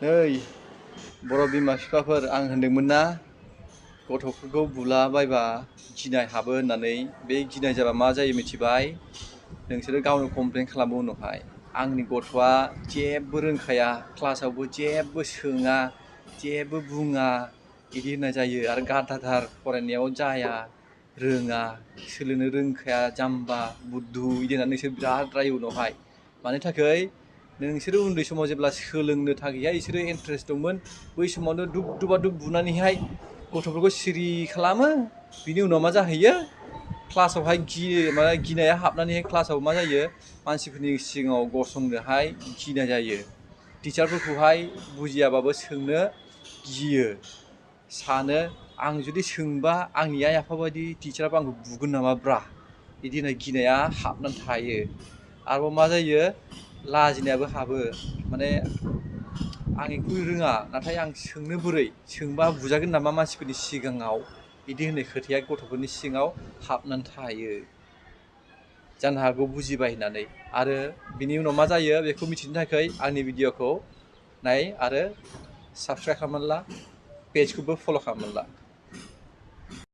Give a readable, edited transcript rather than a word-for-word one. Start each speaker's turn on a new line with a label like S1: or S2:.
S1: नै बर' बिमा बिफाफोर आं होनदोंमोन ना गथ'फोरखौ बुलाबायबा गिनाय हाबो होननानै। बे गिनाय जाबा मा जायो मिथिबाय? नोंसोरो गावनो कमप्लेन खालामो उनावहाय। आंनि गथ'आ जेबो रोंखाया, क्लासावबो जेबो सोङा, जेबो बुङा बिदि होननाय जायो। आरो गाधाथार, फरायनायाव जाया, रोङा, सोलोंनो रोंखाया, जाम्बा बुद्धु बिदि होननानै नोंसोर बिराद रायो उनावहाय। मानि थाखाय? नोंसोरो उन्दै समाव जेब्ला सोलोंनो थाखायहाय बिसोरो इन्टारेस्ट दंमोन, बै समावनो दुब दुबा दुब बुनानैहाय गथ'फोरखौ सिरि खालामो। बिनि उनाव मा जाहैयो? क्लासावहाय गिनाया हाबनानैहाय क्लासाव मा जायो? मानसिफोरनि सिगाङाव गसंनोहाय गिनाय जायो। टिचारफोरखौहाय बुजियाबाबो सोंनो गियो। सानो आं जुदि सोंबा आंनि आइ आफा बायदि टिचाराबो आंखौ बुगोन नामा ब्रा? बिदि होननाय गिनाया हाबनानै थायो। आरोबाव मा जायो? लाजिनायाबो हाबो। माने आं बेखौ रोङा, नाथाय आं सोंनो बोरै? सोंबा बुजागोन नामा मानसिफोरनि सिगाङाव? बिदि होननाय खोथाया गथ'फोरनि सिङाव हाबनानै थायो। जानो हागौ बुजिबाय होननानै। आरो बिनि उनाव मा जायो? बेखौ मिथिनो थाखाय आंनि भिडिअ'खौ नाय आरो साबस्क्राइब खालामनानै ला, पेजखौबो फल' खालामनानै ला।